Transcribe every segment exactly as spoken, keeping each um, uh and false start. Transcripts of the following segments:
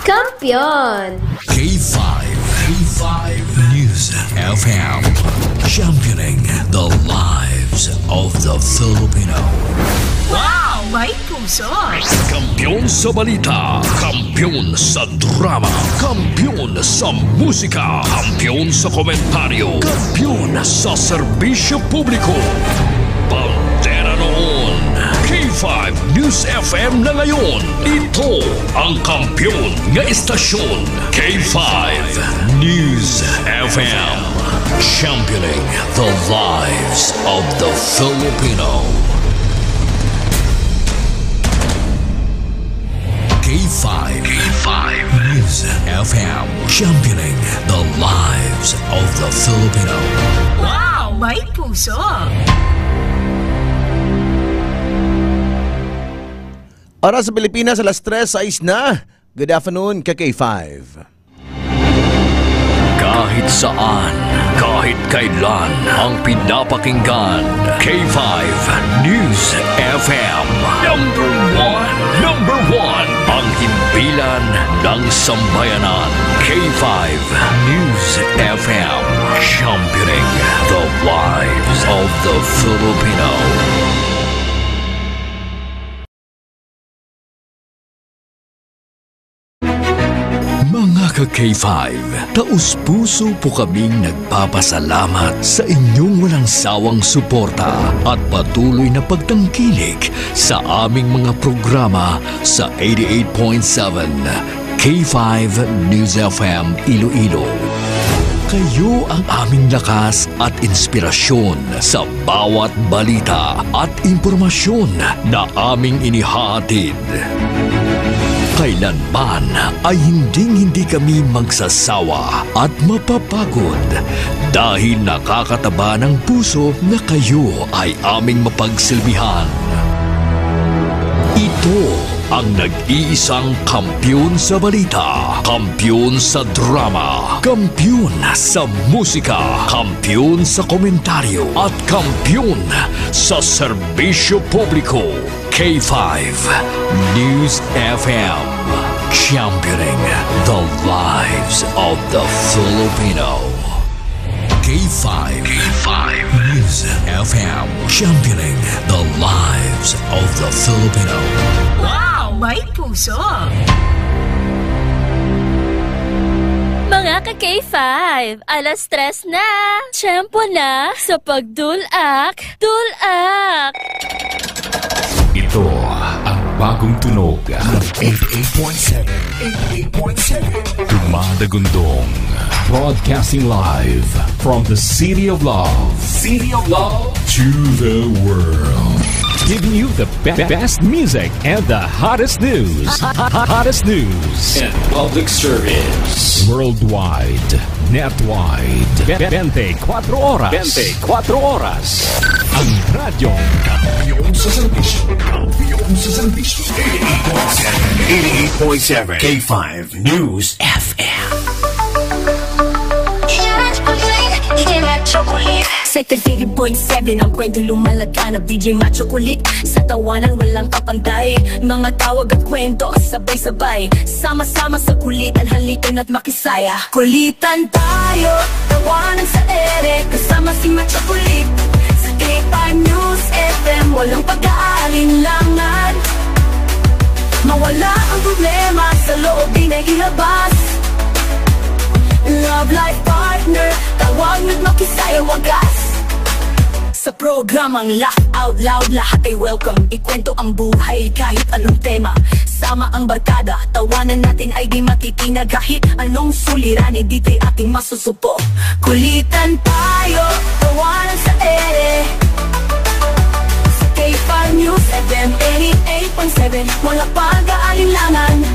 Kampiyon! K five, K five News F M, championing the lives of the Filipino. Wow! May puso! Kampiyon sa balita, kampiyon sa drama, kampiyon sa musika, kampiyon sa komentaryo, kampiyon sa serbisyo publiko. Bandera noon, K five News F M na ngayon. Ito ang kampiyon nga istasyon, K five News F M. Championing the lives of the Filipino. K five, K five News F M, championing the lives of the Filipino. Wow! May puso! Oras sa Pilipinas, alas tres sais na. Good afternoon, ka K five. Kahit saan, kahit kailan, ang pinapakinggan, K five News F M. Number one, number one, ang himpilan ng sambayanan, K five News F M. Championing the lives of the Filipino. Mga ka K five, taus-puso po kaming nagpapasalamat sa inyong walang sawang suporta at patuloy na pagtangkilik sa aming mga programa sa eighty-eight point seven K five News F M Iloilo. Kayo ang aming lakas at inspirasyon sa bawat balita at impormasyon na aming inihahatid. Kailanman ay hinding-hindi kami magsasawa at mapapagod dahil nakakataba ng puso na kayo ay aming mapagsilbihan. Ito ang nag-iisang kampiyon sa balita, kampiyon sa drama, kampiyon sa musika, kampiyon sa komentaryo, at kampiyon sa serbisyo publiko. K five News F M, championing the lives of the Filipino. K five, K five News F M, championing the lives of the Filipino. Wow! May puso! Mga ka K five, alas tres na! Tiyempo na sa pagdulak, dulak! Ito ang bagong tunog ng eighty-eight point seven, eighty-eight point seven Dumadagundong. Broadcasting live from the City of Love. City of Love to the world. Giving you the be- best music and the hottest news. Hottest news and public service. Worldwide. Netwide. Be- twenty-four oras. Twenty-four oras. Ang radyong kampiyon sa serbisyo. Kampiyon sa serbisyo. Eighty-eight point seven. Eighty-eight point seven. K five News F M. Sa eighty-eight point seven ang kwento lumalaganap, D J Macho Kulit. Sa tawanan walang kapantay, mga tawag at kwento sabay-sabay. Sama-sama sa kulitan, halipin at makisaya. Kulitan tayo, tawanan sa ere, kasama si Macho Kulit. Sa K five News F M, walang pag-aalinlangan. Mawala ang problema sa loob, di na ilabas. Love life partner, tawag na't makisaya wagas. Sa programang Laugh Out Loud, lahat ay welcome. Ikwento ang buhay, kahit anong tema. Sama ang barkada, tawanan natin ay di matitinag. Kahit anong suliranin, dito'y ating masusupo. Kulitan tayo, tawanan sa ere. Sa K five News F M eighty-eight point seven, walang pag-aalinlangan.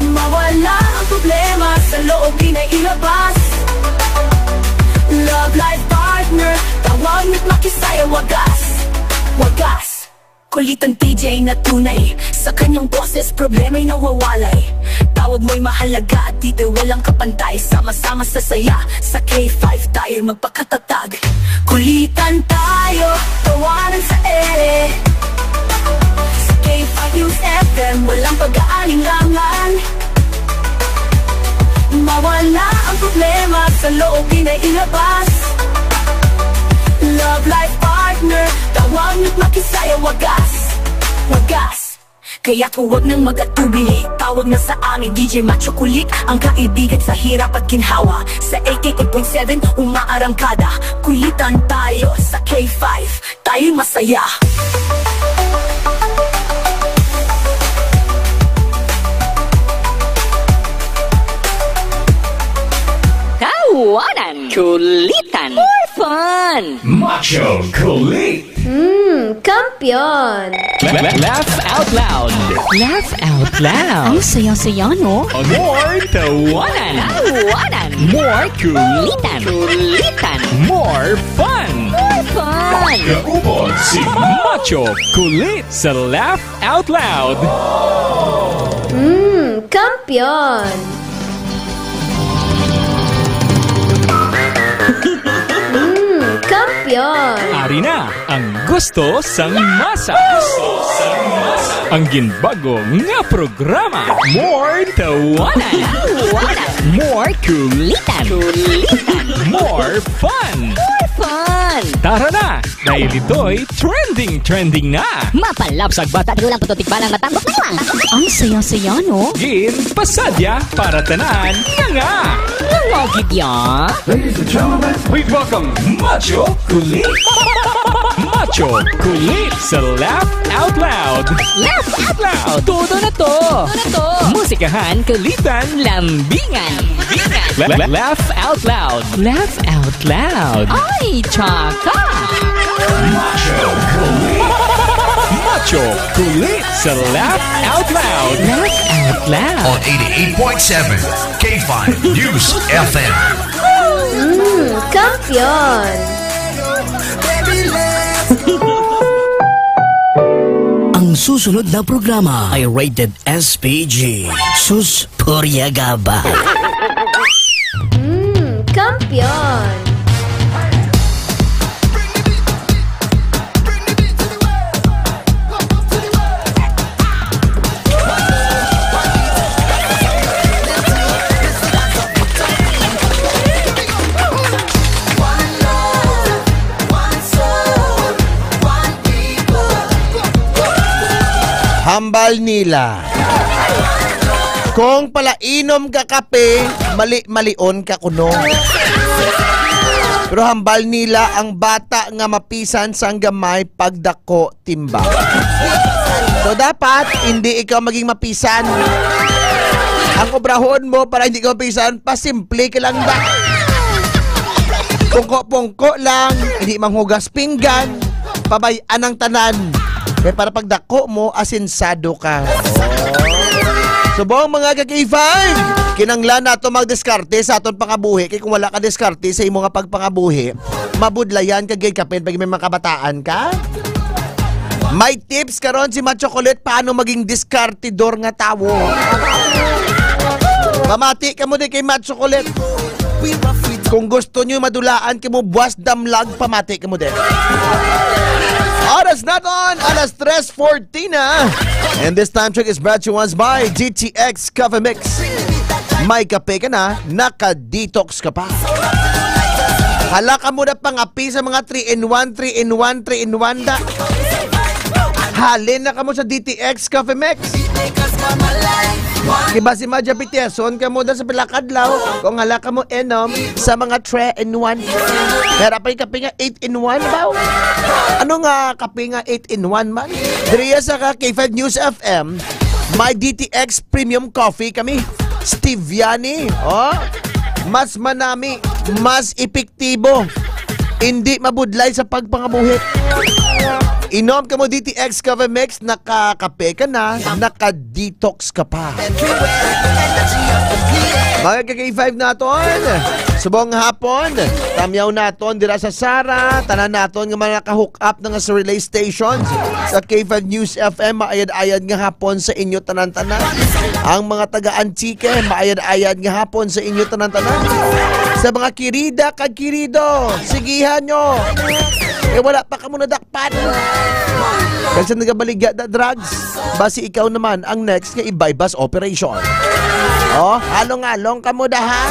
Mawala ang problema sa loob, di na ilabas. Love life partner, tawag na't makisaya wagas. Wagas. Kulitan T J na tunay, sa kanyang boses problema'y nawawalay. Tawag mo'y mahalaga at dito'y walang kapantay. Sama-sama sa saya, sa K five tayo'y magpakatatag. Kulitan tayo, tawanan sa ere. Sa K five News F M, walang pag-aalinlangan. Wala ang problema sa loob, di na ilabas. Love life partner, tawag na't makisaya, wagas. Wagas. Kaya huwag nang mag-atubili, tawag na sa amin, D J Macho Kulit, ang kaibigan sa hirap at ginhawa. Sa eighty-eight point seven, umaarangkada, kulitan tayo sa K five. Tayo'y masaya. Tawanan, kulitan, more fun. Macho Kulit. Hmm, kampiyon. La-, la-, laugh out loud. Laugh out loud. Ang saya-saya, no? More tawanan. Tawanan. More kulitan. Kulitan. More fun. More fun. Kaupod si Macho Kulit sa Laugh Out Loud. Mm, kampiyon. Mm, kampiyon. Ari na ang gusto sang masa. Ang ginbago nga programa. More tawanan. Tawanan. More kulitan. Kulitan. More fun. More fun. Tara na, dahil ito'y trending, trending na. Mapalabsag bata, di lang puto tikbalang matambok na lang. Ang saya-saya, no? Gin pasadya para tanan nga nga. Nga nga gid ya. Ladies and gentlemen, please welcome Macho Kulit. Macho Kulit sa Laugh Out Loud. Laugh Out Loud. Todo na to. Todo na to. Musikahan, kulitan, lambingan. Lambingan. La-, la-, laugh Out Loud. Laugh Out Loud. Ay, tsaka. Macho Kulit. Macho Kulit sa Laugh Out Loud. Laugh Out Loud. On eighty-eight point seven K five News F M. Mm, kampiyon. Ang susunod na programa ay rated S P G. Sus, purya gaba. Mm, kampiyon. Hambal nila. Kung palainom ka kape, mali-malion ka kuno. Pero hambal nila ang bata nga mapisan sang gamay pagdako timba. So, dapat hindi ikaw maging mapisan. Ang obrahon mo para hindi ka mapisan, pasimple ka lang ba? Pungko-pungko lang, hindi manghugas pinggan, pabay-an ang tanan. Kay para pagdako mo, asensado ka. Subong, mga ka-K five, kinanglan nato magdiskarte sa aton pangabuhi. Kay kung wala ka diskarte sa imo nga pagpangabuhi, mabudlayan ka gid kapin pag may mga kabataan ka. May tips karon si Macho Kulit paano maging diskartidor nga tawo. Pamati ka mo di kay Macho Kulit. Kung gusto nyo madulaan ka mo, buwas damlag, pamati ka mo di. Oras naton, alas tres forty na. And this time check is brought to us by D T X Coffee Mix. May kape ka na, naka-detox ka pa. Hala ka mo na pangapi sa mga three in one, three in one, three in one da. Halin na ka mo sa D T X Coffee Mix. Kay basi madya pitiason ka mo da sa pila kadlaw kung hala ka mo inom sa mga three in one. Meron pa yung kape nga eight in one ba? Ano nga kape nga eight in one man? Diriya sa ka K five News F M, may D T X Premium Coffee kami. Stevia ni, oh. Mas manami, mas epektibo. Hindi mabudlay sa pagpangabuhi. Inom ka mo D T X Coffee Mix, nakakape ka na, naka-detox ka pa. Mga ka-K five naton, subong hapon, tamyaw naton dira sa Sara, tanan naton nga mga naka-hook up na nga sa relay stations sa K five News F M, maayad-ayad nga hapon sa inyo tanan-tanan. Ang mga taga Antique, maayad-ayad nga hapon sa inyo tanan-tanan. Sa mga kirida kag kirido, sigihan nyo. Eh, wala pa kamo nadakpan. Kasi nagabaligya na drugs, basi ikaw naman ang next nga i-buy-bust operation. Oh, halong-halong kamo da, ha?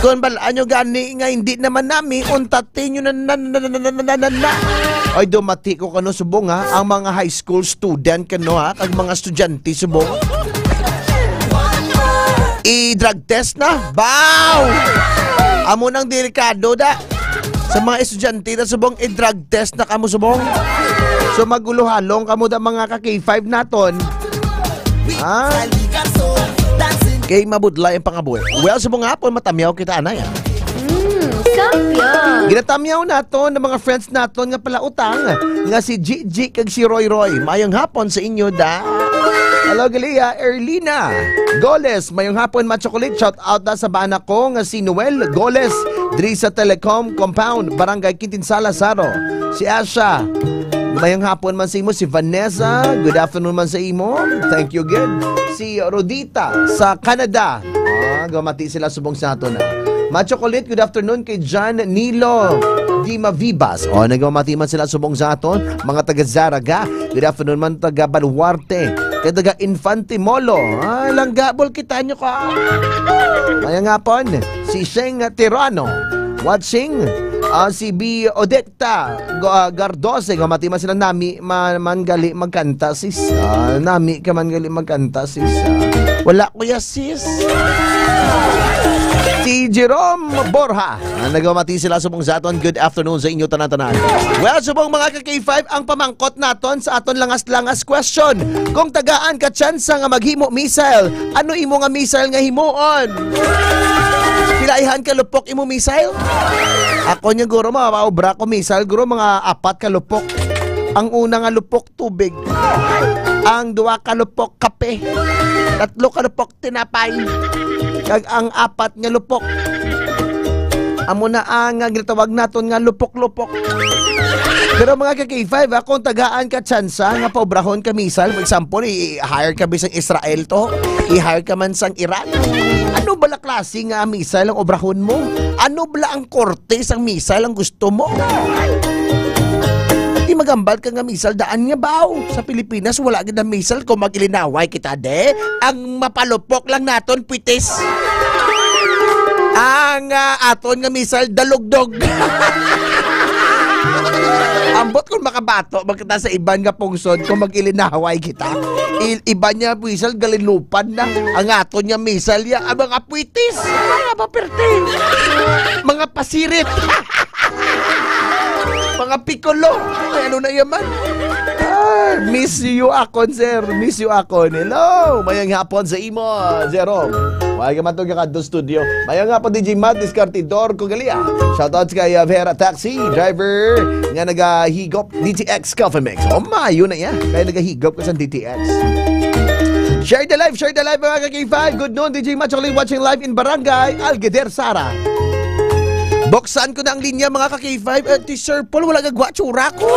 Kung balaan nyo gani nga hindi naman nami, untatin nyo na, na, na, na, na, na, na, na. Ay, dumati ko kano subong, ha? Ang mga high school student kano, ha? Kag mga estudyante subong. I-drug test na. Baw! Amo nang delikado da. Sa mga estudyante na subong, i-drug test na kamo subong. So, magulo-halong kamo da mga ka K five naton. Ha? Kay mabudlay ang pangabuhi. Well, subong nga po, matamyaw kita, anay, ah. Mm, samyang. Ginatamyaw naton ng mga friends naton nga palautang nga si Gigi kag si Roy Roy. Mayong hapon sa inyo, da. Hello, Galia, Erlina Goles. Mayong hapon, Machocolate. Shout out na sa bana ko nga si Noel Goles, diri sa Telecom Compound, Barangay Quintinsala, Saro. Si Asha, mayong hapon man sa imo. Si Vanessa, good afternoon man sa imo. Thank you, good. Si Rodita sa Canada. Ah, gamati sila subong sa aton, ah. Machocolate, good afternoon kay John Nilo Di Mavibas. Oh, nagmamati man sila subong sa aton. Mga taga Zaraga. Good afternoon man, taga Baluarte. Kay taga Infante Molo. Ah, langga, bulkitan nyo ka. Mayang hapon, si Sheng Tirano. Watching, ah, si B Odette Ta, Go-, ah, Gardose, gamati man sila nami, ma-, man gali magkanta, sis. Ah, nami ka man gali magkanta, sis. Ah, wala, kuya, sis. Si Jerome Borja, ah, nagamati sila subong sa aton. Good afternoon sa inyo tanan-tanan. Well, subong mga ka K five, ang pamangkot naton sa aton langas-langas question. Kung tagaan ka tsansa nga maghimo missile, ano imo nga missile nga himuon? Pilaihan ka lupok imo missile? Ako niya, guro, mapaobra ko missile, guro, mga apat ka lupok. Ang una nga lupok, tubig. Ang duwa ka lupok, kape. Tatlo ka lupok, tinapay. Kag ang apat nga lupok, amo na ang, ah, ginatawag naton nga lupok-lupok. Pero mga ka K five, ah, kung tagaan ka tsansa nga paobrahon ka missile, for example, i-hire ka bisang Israel to, i-hire ka man sang Iran. Ano bala klase nga missile ang obrahon mo? Ano bala ang korte sang missile ang gusto mo? Di magambal ka nga missile daan nga baw. Sa Pilipinas, wala gid ang missile kung mag-ilinaway kita, de. Ang mapalupok lang naton, pitis. Ang, ah, aton nga missile, dalugdog. Ambot kung makabato, magkita sa iban nga pungsod kung mag-ilinaway kita. Il-, iban niya missile, galinlupan na. Ang aton nga missile, ya, ang mga pwitis. Mga paperte. Mga pasirit. Mga pikulo. Ay, ano na yaman? Ah, miss you akon, sir. Miss you akon. Hello. Mayang hapon sa imo, Jerome. Wala ka man to kakadto studio. Mayang hapon, D J Matt, Discartidor, Cogalia. Shoutouts kay, uh, Vera Taxi Driver nga nagahigop D T X Coffee Mix. Oh, mayo na yan. Kaya nagahigop ka sa D T X. Share the live, share the live, mga ka-K five. Good noon, D J Macho Lee, watching live in Barangay Algider, Sara. Buksan ko na ang linya, mga ka-K five. Eh, ti Sir Paul, wala gagwa tsura ko.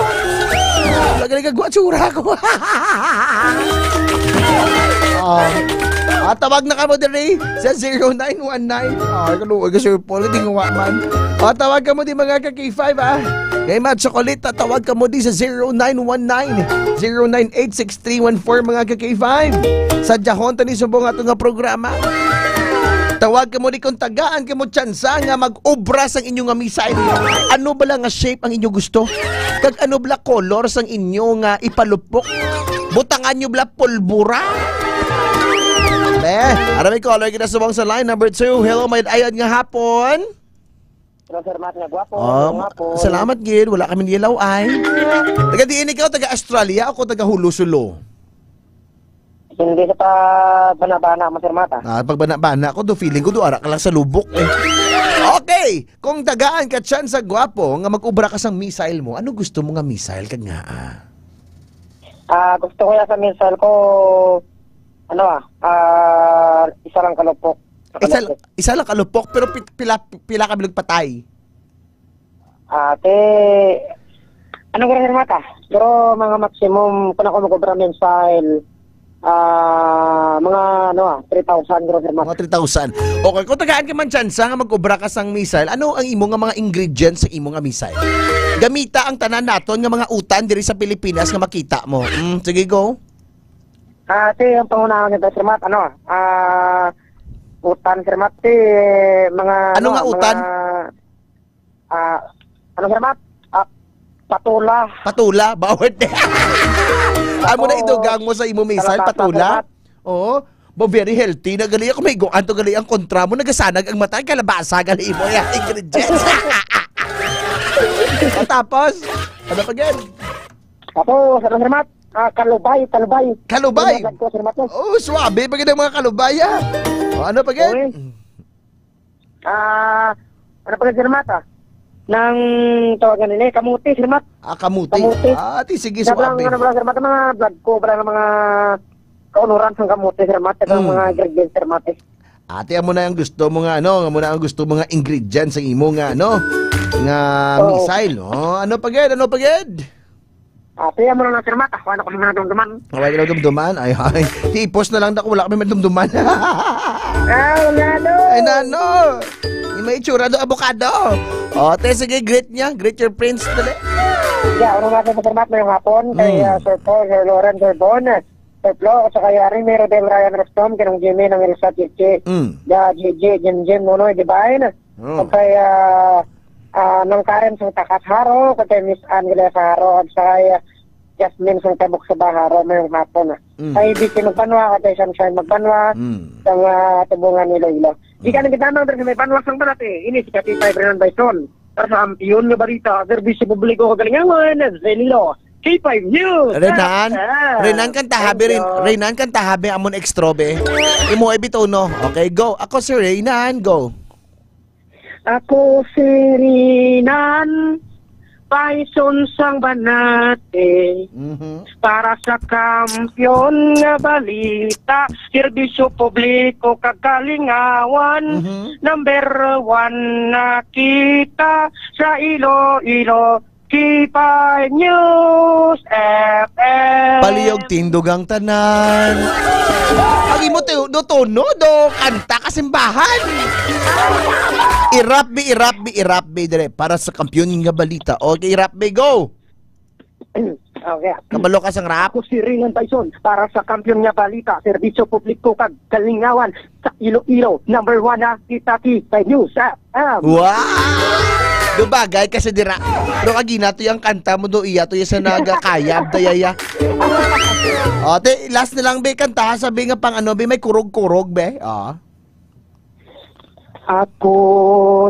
Wala gagwa tsura ko. Ah, ah, tawag na kamo diri sa zero nine one nine. Ah, kaluoy ka, Sir Paul, di nga wa man. Ah, tawag kamo di, mga ka-K five, ah. Kay Mad Chocolate, tatawag kamo di sa zero nine one nine, zero nine eight six three one four, mga ka-K five. Sa dahon tani subong ato nga programa. Tawag kamo di kung tagaan kamo tsansa nga mag-obra sang inyo nga missile. Ano bala nga shape ang inyo gusto? Kag ano bala color sang inyo nga ipalupok? Butangan nyo bala pulbura? Eh, aramay caller kita subong sa line number two. Hello, may ayad nga hapon. Hello, Sir Matt, nga gwapo. Oh, nga po. Salamat gid, wala kami nilaw ay. Taga diin ikaw, taga Australia o taga Hulusulo? Hindi sa pa bana-bana mo, Sir Matt, ah. Ah, pag bana-bana ko, do feeling ko, do ara ka lang sa lubok, eh. Okay, kung tagaan ka chance sa gwapo nga mag-ubra ka sang missile mo, ano gusto mo nga missile kag nga, ah? Ah, gusto ko ya sa missile ko, ano, ah, ah, isa lang kalupok. Isa, isa lang kalupok, pero pi-, pila, pila ka bilog patay? Ah, te, ano ko rin mata? Pero mga maximum, kung ako mag-obra missile, ah, mga, ano, ah, three thousand, guro, sir, mata. Mga three thousand. Okay, kung tagaan ka man tsansa nga mag-obra ka sang missile, ano ang imo nga mga ingredients sa imo nga missile? Gamita ang tanan naton nga mga utan diri sa Pilipinas nga makita mo. Mm, sige, go. Ah, te, ang pangunahan nito, sir, mata, ano, ah, Utan, Sir Mat, ti mga, Ano ano, nga utan? mga, ah, ano, Sir Mat? Ah, patula. Patula? Bawal na. Amo na Oo. idugang mo sa imo missile, Kalabasa, patula? Sir Mat. Oo. Ba, very healthy na gali. Ako may go, anto gali ang kontra mo, nagasanag ang mata, kalabasa gali mo, ya, ingredients. O, tapos, ano pa, Gen? Tapos, ano, Sir Mat? Ah, kalubay, kalubay. Kalubay? Ano, ko, Sir Mat, eh? Oh, swabe pa gid ang mga kalubay, ah. O, ano pa gid? Okay. Ah, ano pa gid, Sir Mat, ah? Nang tawagan nila, eh, kamuti, Sir Mat. Ah, kamuti. Kamuti. Ah, ti, sige, Sabang, swabe. ano ba, Sir Mat, mga vlog ko, wala na mga kaunuran sang kamuti, Sir Mat, at ang Mm. mga ingredients, Sir Mat, eh. Ate, amo na ang gusto mo nga, ano? Amo na ang gusto mo nga ingredients sa imo nga, ano? Nga Oo. missile, no? Ano pa gid? Ano pa gid? Ate, amo na lang, Sir Mat. Ako, ano ko naman nadumduman? Away ka na dumduman? Ay, ay. Tipos na lang, dako, wala kami madumduman. Ah, wala, no. Ay, nano? Yung may itsura do, avocado. O, te, sige, greet niya. Greet your friends, dali. Yeah, ano nga po, Sir Mat, mayong hapon. Kay, Mm. ah, Sir Paul, Sir Lauren, Sir Bon, Sir Flo, sa kay Remy Rodel, Ryan Rostom, kinang Jimmy, nang Elsa Chichi, Mm. da Gigi, Jim Jim, Nunoy, Divine. Oh. Kag kay, ah, ah, Nang Karen sang Takas Haro, kag kay Miss Ann Galea sa Haro, kag sa kay, ah, Jasmine sang Tabok sa Baharo, mayong hapon, ah. Mm. Kay Vicky Magbanwa, kag kay Sunshine Magbanwa, Mm. sang, ah, Tubungan, Iloilo. Di ka Mm. nagdamang diri sa may banwa sang balat, eh. Ini si Kapitan Brennan Bison. Para sa kampiyon nga balita, serbisyo publiko kag kalingawan, Zenilo, K five News. Renan, Ah, Renan, kanta thank habi, Ren-, you. Renan, kanta habi, amon extra, be. Imo ay bitono. Okay, go. Ako si Renan, go. Ako si Renan, Bison sang Banate. Mhm. Para sa kampiyon nga balita, serbisyo publiko kag kalingawan, Mhm. number one na kita sa Iloilo, K five News F M. Palihog tindog ang tanan. Ang imo ti-, do tono, do kanta kasimbahan. I-rap bi, i-rap bi, i-rap bi dire para sa kampiyon nga balita. Okay, i-rap bi, go. Okay. Kabalo ka sang rap? Ako si Renan Bison para sa kampiyon nga balita, serbisyo publiko kag kalingawan sa Iloilo. Number one na kita, K five News F M. Wow! Do bagay ka sa dira. Pero kagina to yung kanta mo do iya to yung sa nagakayab, dayaya. O, te, last na lang, be, kanta, sabi nga pang ano, be, may kurog-kurog, be. O. Ako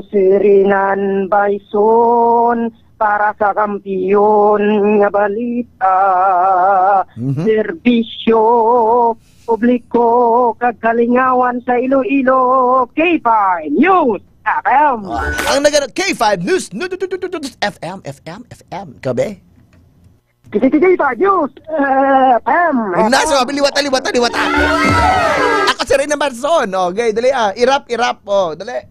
si Renan Bison para sa kampiyon nga balita. Mhm. Serbisyo publiko kag kalingawan sa Iloilo, K five News F M. Ah, ang nagano, K five News, nu-, nu-, nu-, nu-, nu-, F M, F M, F M. Ikaw, be? K five News, eh, F M. Na, so, abi, liwata, liwata, liwata. Ako si Renan Bison. Okay, dali, ah. I-rap, i-rap. O, dali.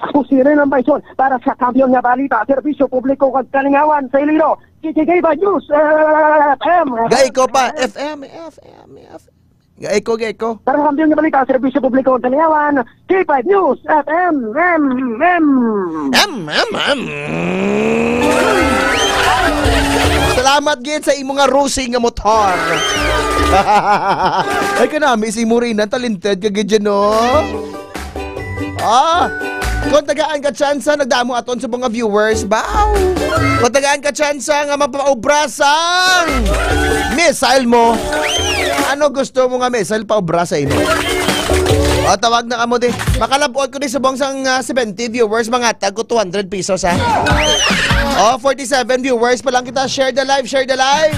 Ako si Renan Bison para sa kampiyon nga balita, serbisyo publiko kag kalingawan sa Iloilo. K five News, eh, F M. Gay ko pa, F M, F M, F M. Gay ko, gay ko. Para sa kampiyon nga balita, serbisyo publiko kag kalingawan, K five News, F M, M, M. M, M, M. Salamat gid sa imo nga Rusi nga motor. Ay, kanami si Morina, talented ka gid dyan, no? Ah, kung tagaan ka tsansa, nagdamo aton sa mga viewers, baw. Kung tagaan ka tsansa nga mapaubra sang missile mo, ano gusto mo nga missile paubra sa imo? O, tawag na kamo di. Makalabot ko di subong sang, ah, seventy viewers, mga tag ko two hundred pesos, ha? O, forty-seven viewers pa lang kita. Share the live, share the live.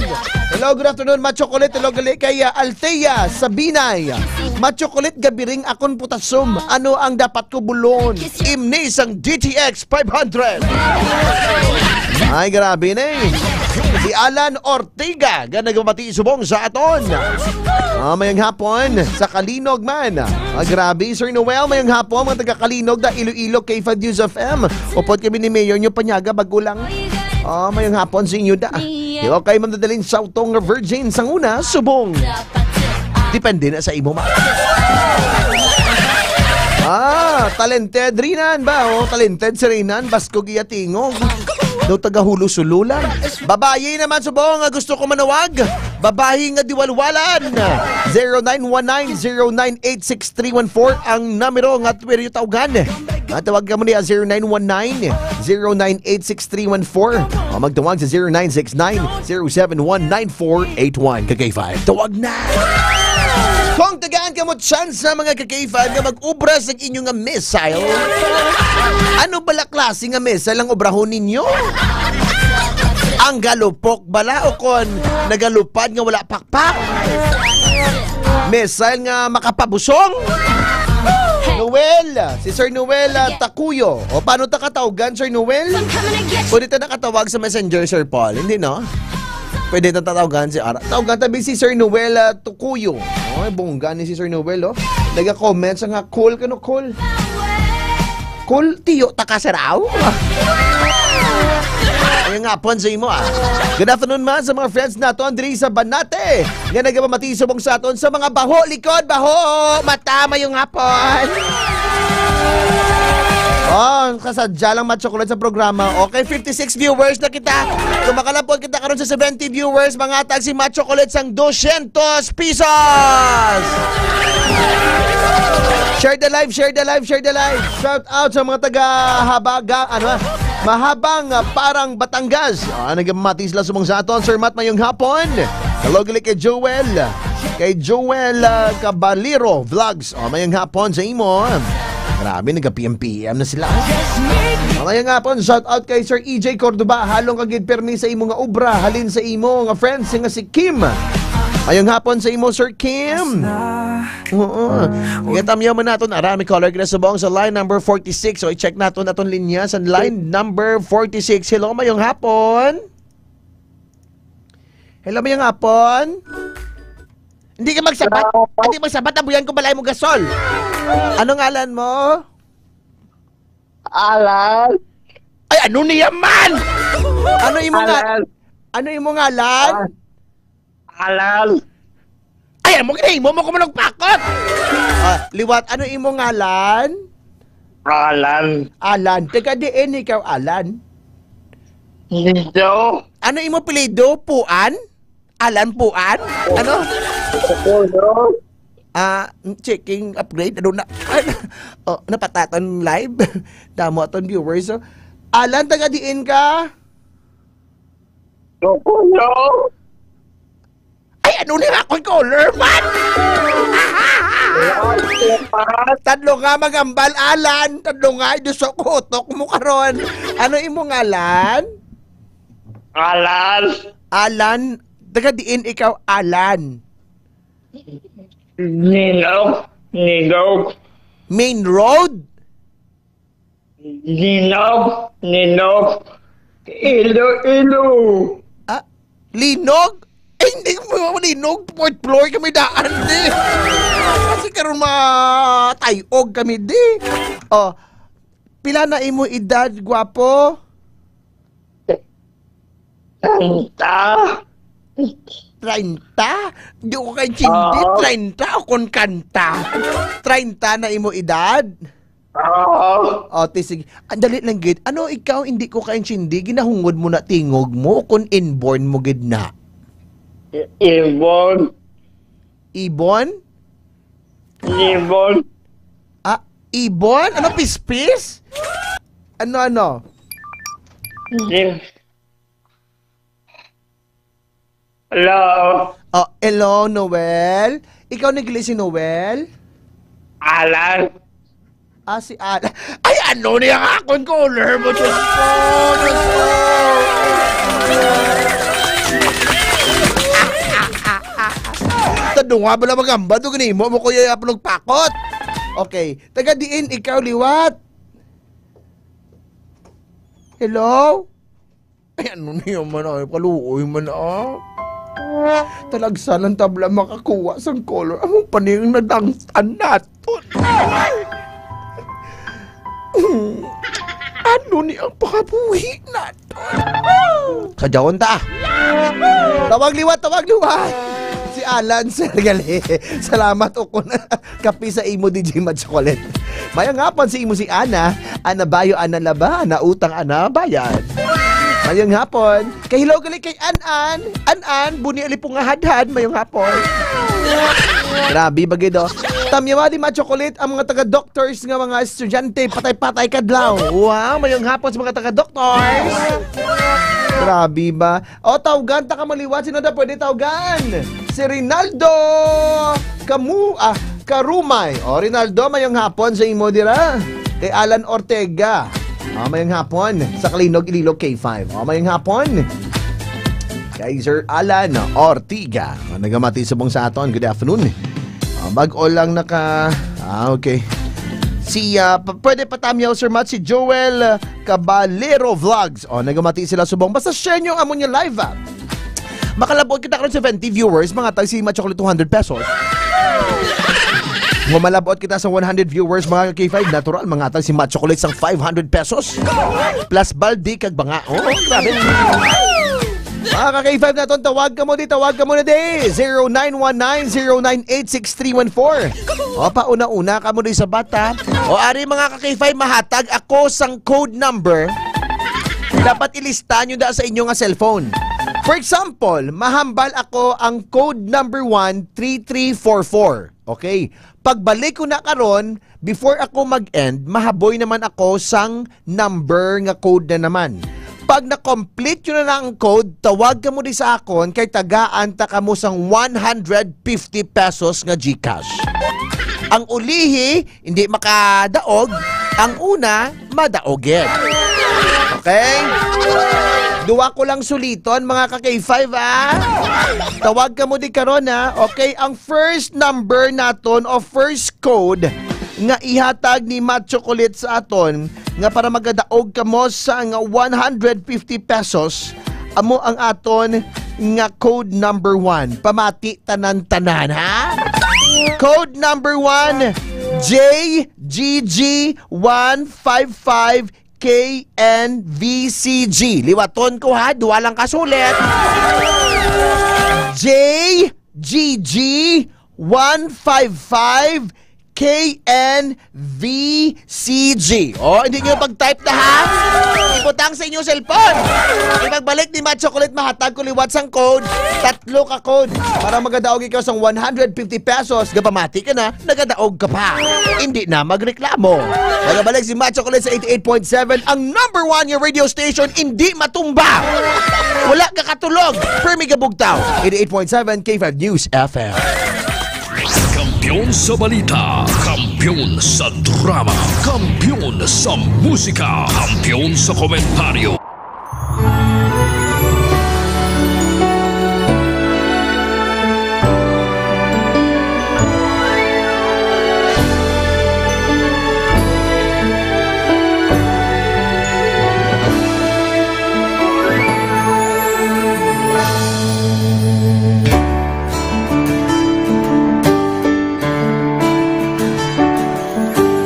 Hello, good afternoon, Macho Kulit. Hello, gali kay, ah, Althea Sabinay. Macho Kulit, gabiring akon putasom. Ano ang dapat ko bulon? Imni sang D T X five hundred. Ay, grabe na eh. Si Alan Ortega, nga nagpamati subong sa aton. Ah, mayang hapon, sa Kalinog man. Ah, grabe, Sir Noel, mayang hapon, mga taga Kalinog, da Iloilo, K five News F M. Upod kami ni Mayor nyo, Panyaga, bago lang. Ah, mayang hapon sa inyo, da. Hello kay Ma'am Dadalin Sautong Virgin, sang una, subong. Depende na sa imo, ma. Ah, talented Rinan ba? Oh, talented si Rinan. Baskog iya tingog. Daw taga Hulo-Sululan. Babayi naman subong nga gusto ko manawag. Babayi nga diwalwalan. Zero nine one nine zero nine eight six three one four ang numero nga pwede tawgan. Matawag ka mo niya, zero nine one nine zero nine eight six three one four. O magtawag sa zero nine six nine zero seven one nine four eight one. Ka K five, tawag na! Kung tagaan ka mo chance sa mga ka K five nga mag-ubra sa inyo nga missile, ano bala klase nga missile ang obrahon ninyo? Ang galupok bala o kon nagalupad nga wala pakpak? Missile nga makapabusong? Noel, si Sir Noel, ah, Takuyo. O, paano ta katawgan, Sir Noel? Pwede ta nakatawag sa messenger, Sir Paul? Hindi, no? Pwede ta tatawagan si Ara. Tawagan tabi si Sir Noel, ah, Tukuyo. Oy, bongga ni si Sir Noel, oh. Naga-comment sa nga, "Cool ka, no, cool?" Cool, tiyo, ta ka, sir, aw? Ayun nga, pon sa imo, ah. Good afternoon, man, sa mga friends naton diri sa Banate nga nagapamati subong sa aton sa mga baho likod, baho mata, mayong hapon. Oh, kasadya lang, Macho Kulot, sa programa. Okay, fifty-six viewers na kita. Kung makalapod kita karon sa seventy viewers, mangatag si Macho Kulot sang dosyentos pesos. Share the live, share the live, share the live. Shout out sa mga taga Habaga, ano, ah, Mahabang, ah, Parang, Batangas. Ah, nagamati sila subong sa aton. Sir Matt, mayong hapon. Hello, gali kay Joel. Kay Joel, ah, Caballero Vlogs. Oh, mayong hapon sa imo. Grabe, nagka-P M P M na sila. Oh, mayong hapon, shout out kay Sir E J Cordoba. Halong ka gid permi sa imo nga obra. Halin sa imo nga friends nga si Kim. Mayong hapon sa imo, Sir Kim. Oo. Igatamiyaw man naton, ara, may caller gina subong sa line number forty-six. So, i-check naton aton linya sa line number forty-six. Hello, mayong hapon. Hello, mayong hapon. Hindi ka magsabat. Hello. Hindi magsabat, abuyan ko balay mo gasol. Ano ngalan mo? Alan. Ay, ano niya man? Ano imo nga? Alan. Ano imo ngalan? Ah, Alan. Ay, amo gina, imo mo ko manugpakot. Ah, liwat, ano imo ngalan? Alan. Alan. Taga diin ikaw, Alan? Dito. Ano imo apelyido? Puan? Alan Puan? Ano? Opo, no? Ah, checking upgrade. Ano na? Oh, napatatan live. Damo aton viewers. So, Alan, taga diin ka? Opo, no? Ay, ano ni akong caller, man? Wala, wala. Tadlo nga magambal, Alan. Tadlo nga, idusok ko utok mo karon. Ano imo ngalan? Alan. Alan, taga diin ikaw, Alan? Ninog, Ninog. Main Road? Ninog, Ninog. Iloilo. Ah, Linog? Eh, hindi mo Linog, fourth floor kami daan, di. Kasi karon matayog kami, di. Oh, pila na imo edad, gwapo? Treinta. Treinta? Di ko kaintindi. Oo. Treinta o kon kanta? Treinta na imo edad? Oo. O, ti, sige. Ang dali lang gid. Ano ikaw, hindi ko kaintindi. Ginahungod mo na tingog mo o kon inborn mo gid na? I-, inborn. Ibon? Ibon. Ah, ibon? Ano, pispis? Ano, ano? Lim-, Hello? Oh, hello, Noel? Ikaw nagli si Noel? Alan? Ah, si Alan. Ay, ano niya nga akong caller mo? Diyos ko, Diyos ko. Tadunga bala magamba to, ginimo mo, kuya, yapon og pakot. Okay. Taga diin ikaw liwat? Hello? Ay, ano niya man, ay, kaluoy man, ah. Talagsa lang tabla makakuha sang color. Amo pa niyang nadangtan naton. Ano ni ang pakabuhi naton? Sa jaon ta. Tawag liwat, tawag liwat. Si Alan, sir, gali. Salamat, ukon. Kapi sa imo, D J Mad Chocolate. Mayang hapon sa imo si Ana. Ana bayo, ana laba, ana utang, ana bayad. Mayong hapon. Kay hello gali kay An-an. An-an, buni ali po nga hadhad. Mayong hapon. Grabe ba gid, oh. Tamyawa di ma-chocolate ang mga taga-doctors nga mga estudyante. Patay-patay kadlaw. Wow, mayong hapon sa mga taga-doctors. Grabe ba? O, tawgan ta ka maliwat. Sino daw pwede tawgan? Si Rinaldo Kamu, ah, Karumay. O, Rinaldo, mayong hapon sa imo dira. Kay Alan Ortega. O, mayong hapon sa Kalinog, Iloilo, K five. O, mayong hapon kay Sir Alan Ortega. O, nagamati subong sa aton. Good afternoon. O, bag-o lang naka, ah, okay. Si, ah, p-, pwede patamyaw, Sir Matt, si Joel, ah, Caballero Vlogs. O, nagamati sila subong. Basta share nyo amo niya live, ah. Makalabot kita karon seventy viewers, mangatag si Matt Chocolate two hundred pesos. Kung malabot kita sa one hundred viewers, mga ka-K five, natural, mangatag si Matt Chocolate sang five hundred pesos. Plus baldi kag banga. Oh, grabe. Mga ka-K five naton, tawag kamo di, tawag kamo na di. Zero nine one nine, zero nine eight, six three one four. O, pauna-una kamo di sa bata. O, ari, mga ka-K five, mahatag ako sang code number. Dapat ilista nyo da sa inyo nga cellphone. For example, mahambal ako ang code number one, three three four four. Okay. Pagbalik ko na karon, before ako mag-end, mahaboy naman ako sang number nga code na naman. Pag na-complete nyo na lang ang code, tawag kamo di sa akon kay tagaan ta kamo sang one hundred fifty pesos nga GCash. Ang ulihi, hindi makadaog. Ang una, madaog gid. Okay? Duwa ko lang suliton, mga ka-K five, ah. Tawag kamo di karon, ah. Okay, ang first number naton o first code nga ihatag ni Matt Chocolate sa aton nga para magadaog kamo sa nga one hundred fifty pesos, amo ang aton nga code number one. Pamati tanan-tanan, ha? Code number one, J G G one five five K N V C G. Liwaton ko, ha, duwa lang ka sulit. J G G one five five K N V C G. Oh, hindi nyo pag-type na, ha? Ibutang sa inyong cellphone. Ipagbalik ni Matt Chocolate, mahatag ko liwat sang code. Tatlo ka code. Para magadaog ikaw sang one hundred fifty pesos. Gapamati ka na, nagadaog ka pa. Hindi na magreklamo. Magabalik si Matt Chocolate sa eighty-eight point seven, ang number one nga radio station, hindi matumba. Wala ka katulog. Permi ka bugtaw. Eighty-eight point seven K five News F M. Kampiyon sa balita, kampiyon sa drama, kampiyon sa musika, kampiyon sa komentaryo.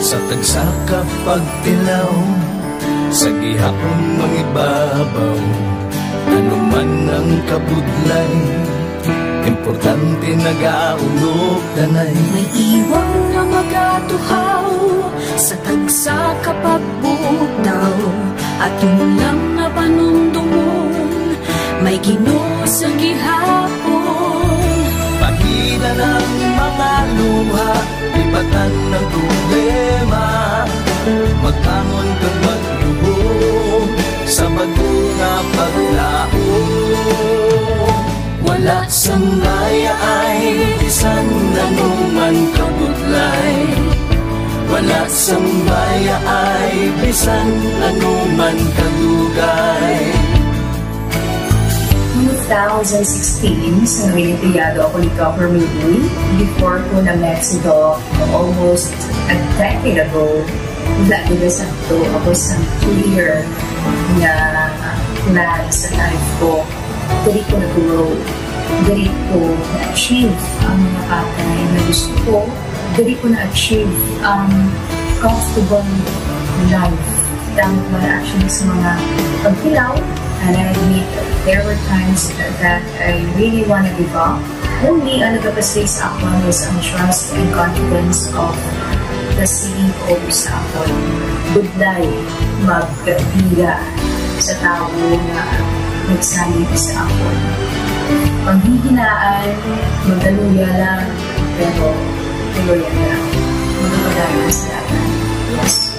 Sa tagsa ka pagtilaw, sa gihapon mangibabaw, ano man ang kabudlay, importante nagaunog danay. May iwang nga magatuhaw sa tagsa ka pagbutaw, aton lang nga panumdumon, may Ginoo sa gihapon. Pagida ng mga luha, ibatan ng problema, magbangon kag magluhom sa bag-o nga paglaom. Wala sang mayaay bisan ano man kabudlay. Wala sang mayaay bisan ano man kadugay. Two thousand sixteen, sa Noyenteyado ako ni Governor Lee. Before ko na Mexico, almost a decade ago, wala ko na sakto. Ako sa clear na plan sa life ko. Diri ko na-grow. Diri ko na-achieve ang mga bagay na gusto ko. Diri ko na-achieve ang comfortable life. Damo ko na-achieve sa mga pagtilaw. And I admit, there were times that I really wanna give up. Only ang nagapasay sa akon was ang trust and confidence of the C E O sa akon. Budlay, magkapila. sa tawo nga nagsalig sa akon. Paghihinaan, magaluya lang, pero tuloyan lang. Magapadayon sa dalan. Yes.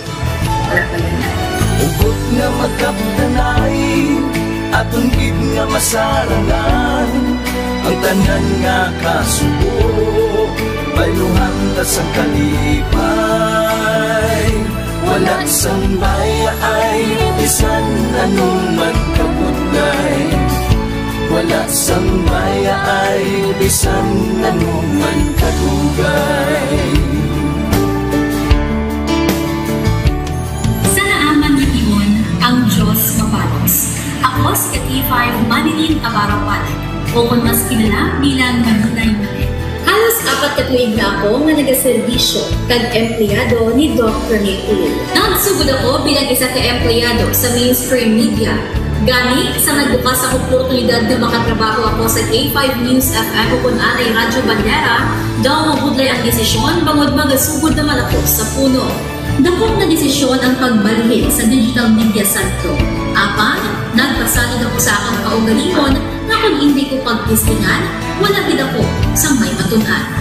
Wala pa yan. Hugot nga magkapdanay, aton gid nga masarangan. Ang tanan nga kasubo, bayluhan ta sang kalipay. Wala sang bayaay, bisan ano man kabudlay. Wala sang bayaay, bisan ano man kadugay. Sa naaman nga tion, ang Dios mabalos. Ako si K five Manilyn Navarro Palit, o kon mas kilala bilang Manilay Manilyn. Halos apat ka tuig na ako nga nagaserbisyo kag empleyado ni Doc Rene Uy. Nagsugod ako bilang isa ka empleyado sa mainstream media. Gani, sa nagbukas ang oportunidad nga makatrabaho ako sa K five News F M o kon anay Radyo Bandera, daw mabudlay ang desisyon bangod magasugod naman ako sa puno. Dakop nga desisyon ang pagbalhin sa digital media sector. Apan, nagpasalig ako sa akon kaugalingon nga kon indi ko pagtistingan, wala gid ako sang may matun-an.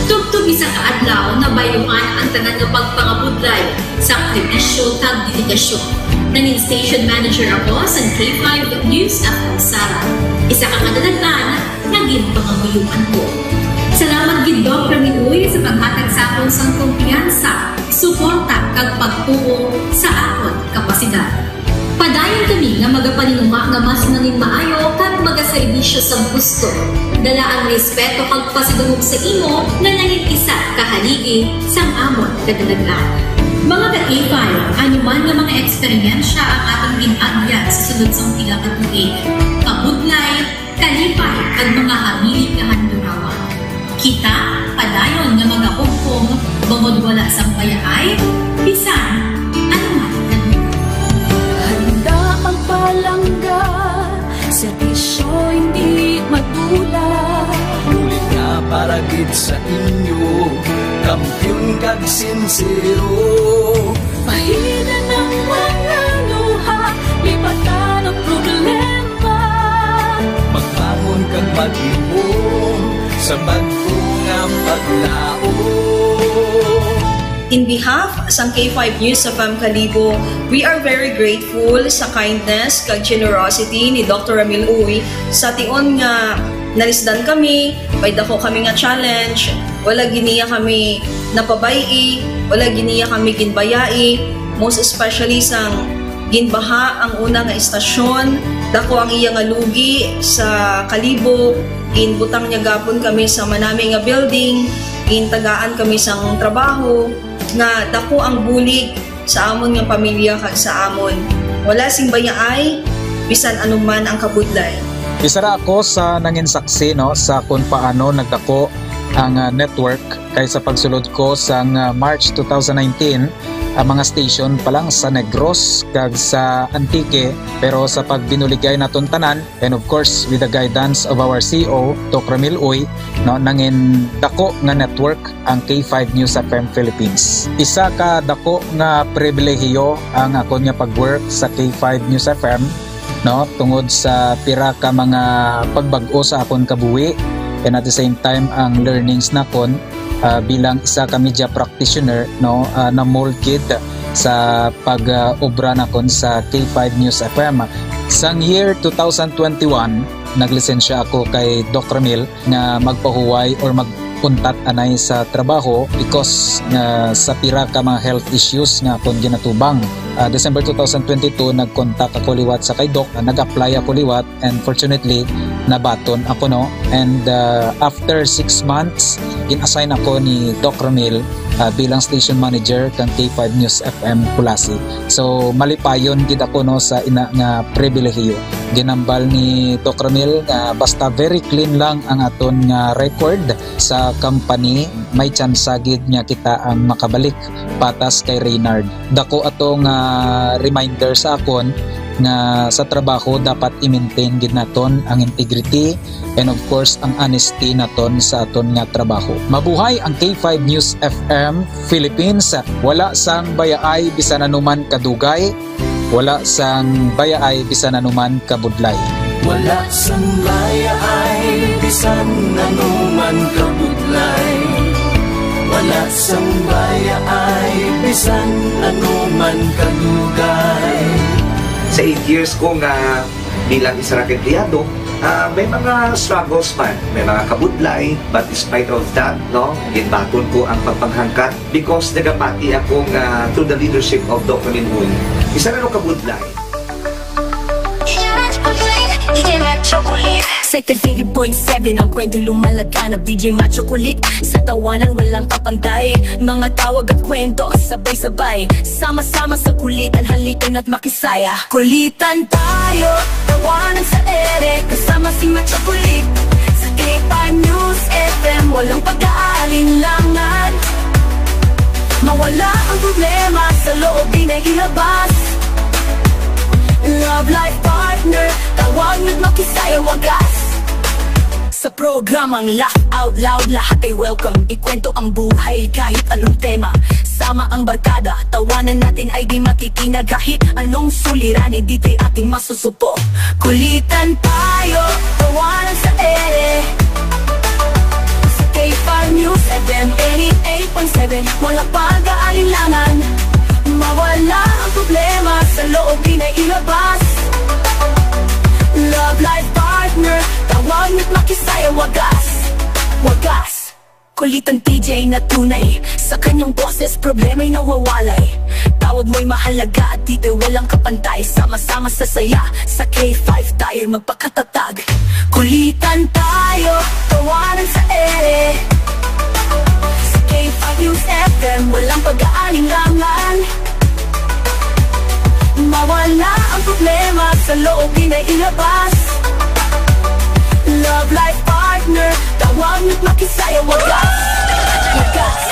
Tubtob isa ka adlaw, nabayluhan ang tanan nga pagpangabudlay, sakripisyo kag dedikasyon. Nangin station manager ako sa K five News F M Sara, isa ka kadalagtan nga ginpangamuyoan ko. Salamat gid, Doc Rene Uy, sa paghatag sa akon sang kumpiyansa, suporta, kag pagtuo sa akon kapasidad. Padayon kami nga magapaninguha nga mas nangin maayo kag magaserbisyo sa gusto. Dala ang respeto kag pasidungog sa imo nga nangin isa ka haligi sang amon kadalagan. Mga ka-K five, ano man nga mga eksperyensya ang atong gin-agyan sa sulod sang pila ka tuig, kabudlay, kalipay, kag mga habilin nga handurawan, kita padayon nga magahugpong bangod wala sang bayaay bisan ano man. Handa magpalangga, serbisyo hindi madula. Bulig nga para gid sa inyo, kampiyon kag sinsero. Pahina ng mga luha, lipatan ang problema. Magbangon kag maghimom sa bag-o nga paglaom. In behalf sang K five News F M Kalibo, we are very grateful sa kindness kag generosity ni Doctor Ramil Uy sa tion nga nalisdan kami, may dako kami nga challenge, wala gid niya kami napabay-i, wala gid niya kami ginbayai, most especially sang ginbaha ang una nga estasyon, dako ang iya nga lugi sa Kalibo, ginbutang niya gapon kami sa manami nga building, gintagaan kami sang trabaho, nga dako ang bulig sa amon nga pamilya kag sa amon. Wala sing bayaay, bisan anuman ang kabudlay. Isa ra ako sa nangin saksi, no, sa kung paano nagdako ang, ah, network, kay sa pagsulod ko sang, ah, March two thousand nineteen, ang mga station pa lang sa Negros kag sa Antique, pero sa pagbinuligay naton tanan, and of course, with the guidance of our C E O, Doc Ramil Uy, no, nangin dako nga network ang K five News F M Philippines. Isa ka dako nga pribilehiyo ang akon nga pag-work sa K five News F M, no, tungod sa pira ka mga pagbag-o sa akon kabuhi, and at the same time ang learnings nakon, ah, bilang isa ka media practitioner, no, ah, na-mold gid sa pag, ah, obra nakon sa K five News F M. Sang year two thousand twenty-one, naglisensya ako kay Doc Ramil nga magpahuway or mag-untat anay sa trabaho because nga sa pira ka mga health issues nga akon ginatubang. Ah, December two thousand twenty-two, nag-contact ako liwat sa kay Doc, ah, nag-apply ako liwat, and fortunately, nabaton ako, no? And, ah, after six months, gin-assign ako ni Doc Ramil, ah, bilang station manager kang K five News F M Culasi. So, malipayon gid ako, no, sa ina nga pribilehiyo. Ginambal ni Doc Ramil nga basta very clean lang ang aton nga record sa company, may tsansa gid nga kita ang makabalik patas kay Reynard. Dako ato nga reminder sa akon nga sa trabaho dapat i-maintain gid naton ang integrity and of course ang honesty naton sa aton nga trabaho. Mabuhay ang K five News F M Philippines. Wala sang bayaay bisan anuman kadugay. Wala sang bayaay bisan anuman kabudlay. Wala sang bayaay bisan anuman kabudlay. Wala sang bayaay bisan anuman kadugay. Sa eight years ko nga bilang isa ra ka empleyado, ah, may mga struggles man, may mga kabudlay, but despite of that, no, ginbaton ko ang pagpanghangkat because nagapati ako nga through the leadership of Doc Raminhon, isa na kabudlay. Sa eighty-three point seven ang kwento, lumalaganap, D J Macho Kulit. Sa tawanan walang kapantay, mga tawag at kwento, sabay-sabay, sama-sama sa kulitan, halika na't makisaya. Kulitan tayo, tawanan sa ere, kasama si Macho Kulit. Sa K five News F M, walang pag-aalinlangan. Mawala ang problema sa loob, di na ilabas. Love life partner, tawag na't makisaya wagas. Sa programang Laugh Out Loud, lahat ay welcome. Ikwento ang buhay, kahit anong tema. Sama ang barkada, tawanan natin ay di matitinag. Kahit anong suliranin, dito'y ating masusupo. Kulitan tayo, tawanan sa ere. Sa K five News F M eighty-eight point seven, walang pag-aalinlangan. Mawala ang problema sa loob, di na ilabas. Love life partner, tawag na't makisaya wagas. Wagas. Kulitan T J na tunay, sa kanyang boses problema'y nawawalay. Tawag mo'y mahalaga at dito'y walang kapantay. Sama-sama sa saya, sa K five tayo'y magpakatatag. Kulitan tayo, tawanan sa ere. Sa K five News F M, walang pag-aalinlangan. Mawala ang problema sa loob, di na ilabas. Love life partner, tawag na't makisaya wagas. Wagas.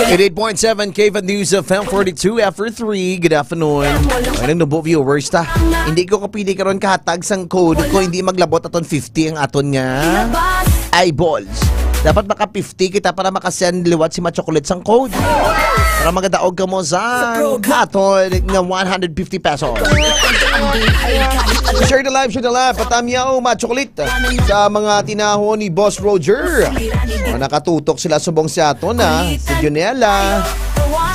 Eighty-eight point seven K F M News F M forty-two after three. Good afternoon. Ay, nang nubo viewers ta. Hindi ko kapili karon kahatag sang code kung hindi maglabot aton fifty ang aton nga Ilabas. eyeballs. Dapat maka fifty kita para makasend liwat si Machocolate sang code. Para magadaog kamo sa Sa program. aton nga one hundred fifty pesos. Share the live, share the live. Patamyaw, Machocolate. Sa mga tinahon ni Boss Roger. O, nakatutok sila subong sa aton, ha. Si Junela,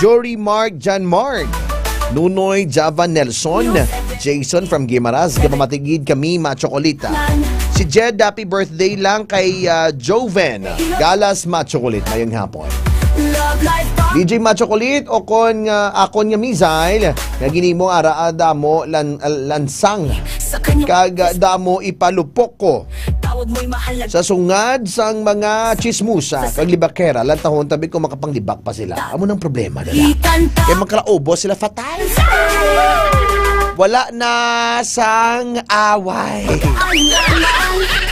Jory, Mark, John Mark, Nunoy, Java, Nelson, Jason from Guimaras, gamamatigid kami, Machocolate. Si Jed, happy birthday lang kay, ah, Joven Galas, Machocolate. Mayong hapon. D J Machocolate, o kon nga akon nga missile, nga ginimo ara, ah, damo lan-, lansang. Kag, ah, damo ipalupok ko. Sa sungad sang mga chismosa kag libakera, lantahon tabi ko makapanglibak pa sila. Amo nang problema nila. Kay makalaubos sila fatal. Wala na sang away.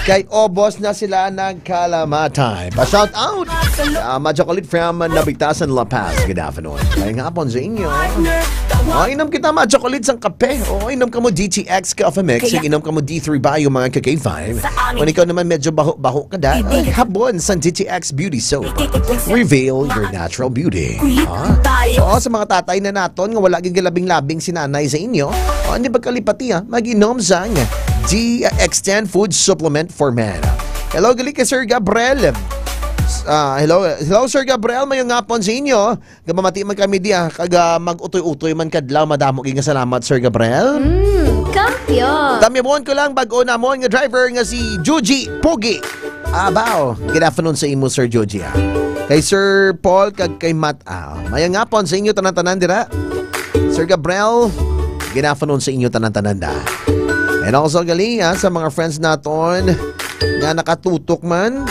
Kay obos na sila nagkalamatay. Pa-shout out. Ah, Machocolate from Nabitasan, La Paz. Good afternoon. Mayong hapon sa inyo. Mainom kita, Machocolate, sang kape. O, inom ka mo D T X Coffee Mix. Kaya Inom ka mo D three Bio, mga ka K five. Sa amin. Kung ikaw naman medyo baho-baho ka da, Ibig ay, habon sang D T X Beauty Soap. Ibig Reveal your natural beauty. Kulit Ha? tayo. Oo, sa mga tatay na naton nga wala gyud galabing-labing si nanay sa inyo, o, hindi pagkalipati, ha? Mag-inom sang D, uh, Extend Food Supplement for Men. Hello, gali kay Sir Gabriel. Ah, hello, hello, Sir Gabriel, mayong hapon sa inyo. Gamamati man kami di, ah, kag, ah, mag-utoy-utoy man kadlaw. Madamo gid nga salamat, Sir Gabriel. Mm, kampiyon. Tamyabon ko lang, bag-o namon nga driver nga si Juji Pugi. Abaw, good afternoon sa imo, Sir Juji, ah. Kay Sir Paul kag kay Matt, ah, mayang hapon sa inyo tanan-tanan dira. Sir Gabriel, good afternoon sa inyo tanan-tanan da. And also, gali, ah, sa mga friends naton nga nakatutok man.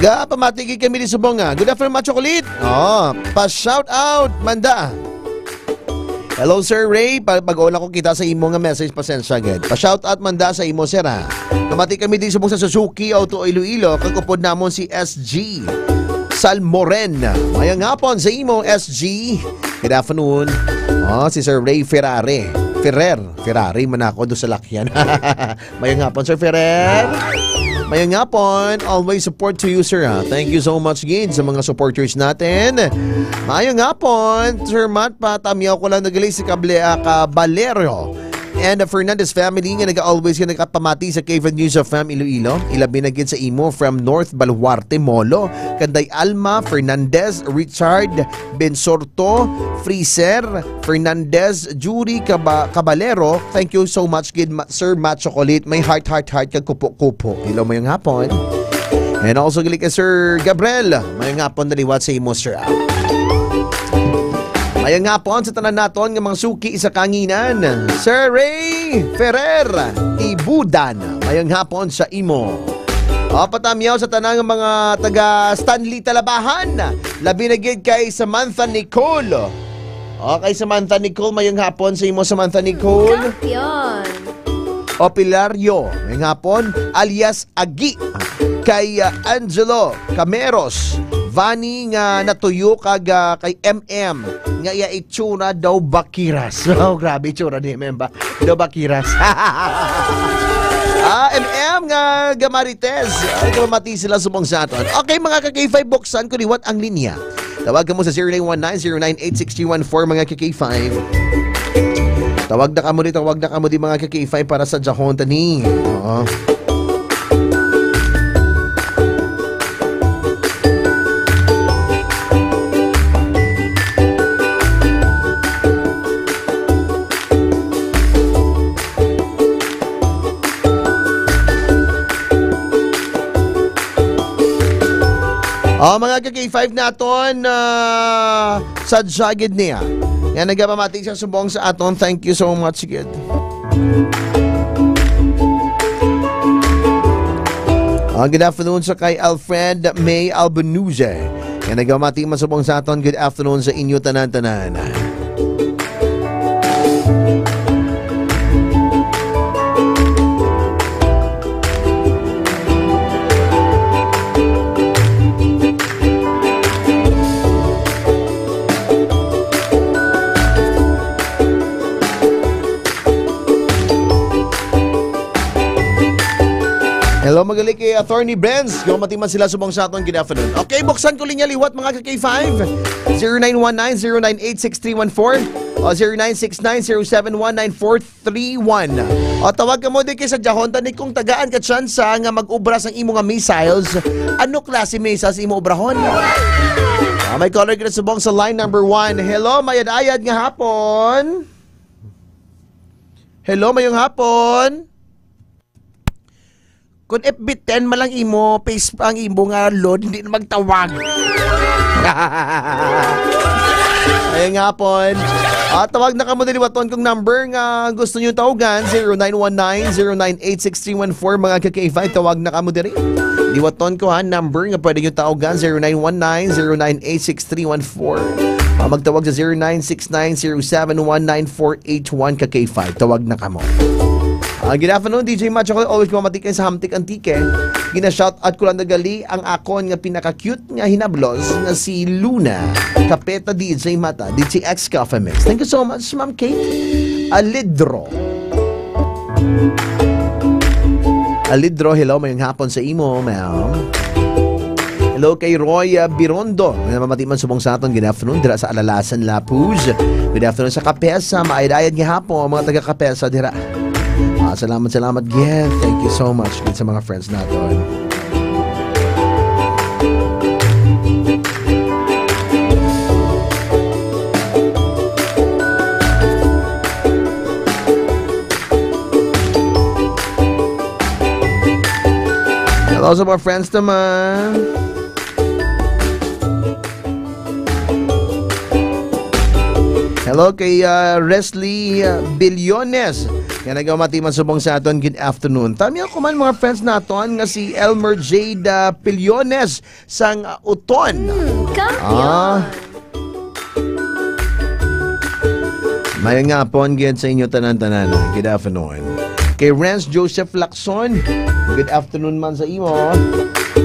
Ga, pamati gid kami ni subong, ah. Good afternoon, Macho Kulit. Oh, pa-shout out, Manda. Hello, Sir Ray. Pa, pag-una ko kita sa imo nga message, pasensya gid. Pa-shout out, Manda, sa imo, sir, ah. Pamati kami di subong sa Suzuki Auto Iloilo, kag upod namon si S G Salmoren. Mayang hapon sa imo, S G. Good afternoon. Oh, si Sir Ray Ferrari. Ferrer. Ferrari man ako do sa lakyan. Mayang hapon, Sir Ferrer. Mayong hapon, always support to you, sir, ha. Thank you so much gid sa mga supporters natin. Mayong hapon, Sir Matt, patamiyaw ko lang nagali si Kable, ah, Caballero and the Fernandez family nga naga-always nga nagapamati sa K five News F M Iloilo. Ilabi na gid sa imo from North Baluarte, Molo, Kanday Alma Fernandez, Richard Bensorto, Freezer Fernandez, Judy Caba-, Caballero. Thank you so much gid, Ma-, Sir Matt Chocolate. May heart, heart, heart kag kupo-kupo. Hello, mayong hapon. And also, gali kay Sir Gabriel. Mayong hapon na liwat sa imo, sir. Mayong hapon sa tanan naton nga mga suki sa kanginan. Sir Ray Ferrer, Ibudan. Mayong hapon sa imo. O, patamiyaw sa tanan nga mga taga Stanley Talabahan. Labi na gid kay Samantha Nicole. O, kay Samantha Nicole, mayong hapon sa imo, Samantha Nicole. Champion. O, Pilario, mayong hapon, alias Agi. Kay, ah, Angelo Cameros, Vani nga natuyo kag, ah, kay M M nga iya itsura daw bakiras. Oh, grabe itsura ni M M ba? Daw bakiras. Ah, M M nga gamarites. Ay, gamati sila subong sa aton. Okay, mga ka-K five, buksan ko liwat ang linya. Tawag kamo sa zero nine one nine, zero nine eight, six three one four, mga ka-K five. Tawag na kamo di, tawag na kamo di, mga ka-K five, para sa Jahon Tani. Oo. Ah, mga ka-K five naton, ah, sa jagid niya. Yan, nagapamati siya subong sa aton. Thank you so much, gid. Ah, good afternoon sa kay Alfred May Albanuse. Yan, nagapamati man subong sa aton. Good afternoon sa inyo tanan-tanan. Hello, magali kay Attorney Benz. Gamati man sila subong sa aton. Good afternoon. Okay, buksan ko linya liwat, mga ka-K five. Zero nine one nine, zero nine eight, six three one four o zero nine six nine, zero seven one nine four three one. O, tawag kamo di kay sa Jahon Tani kung tagaan ka tsansa nga mag-obra sang imo nga missiles. Ano klase missiles imo obrahon? Ah, may caller kita subong sa line number one. Hello, mayad-ayad nga hapon. Hello, mayong hapon. Kung F B ten man lang imo, face ang imo nga load, hindi na magtawag. Ayun nga, pon. Ah, tawag na kamo diri, liwaton kong number nga gusto niyo tawagan, zero nine one nine, zero nine eight, six three one four, mga ka-K five, tawag na kamo diri. Liwaton ko, ha, number nga pwede niyo tawagan, zero nine one nine, zero nine eight, six three one four. Ah, magtawag sa zero nine six nine, zero seven one nine four eight one, ka-K five. Tawag na kamo. Ah, good afternoon, D J Macho. Ako always mamati kay sa Hamtic, Antique. Gina-shout out ko lang nagali ang akon nga pinaka-cute nga hinablos nga si Luna Capeta, D J Mata, D J X Coffee Mix. Thank you so much, Ma'am Kate Alidro. Alidro, hello, mayong hapon sa imo, ma'am. Hello kay Roy, ah, Birondo. May namamati man subong sa aton. Good afternoon, dira sa Alalasan, Lapuz. Good afternoon sa Kapesa. Maayad-ayad nga hapon, mga taga Kapesa, dira. Ah, salamat, salamat, Geth. Thank you so much gid sa mga friends naton. Hello sa mga friends naman. Hello kay, ah, Resly, ah, Billones. Nga nagamati man subong sa aton, good afternoon. Tami ako man, mga friends naton, nga si Elmer Jade, ah, Pillones sang, ah, Uton. Hmm, kampiyon. Ah. Mayong hapon gid sa inyo tanan-tanan. Good afternoon. Kay Renz Joseph Lacson, good afternoon man sa imo.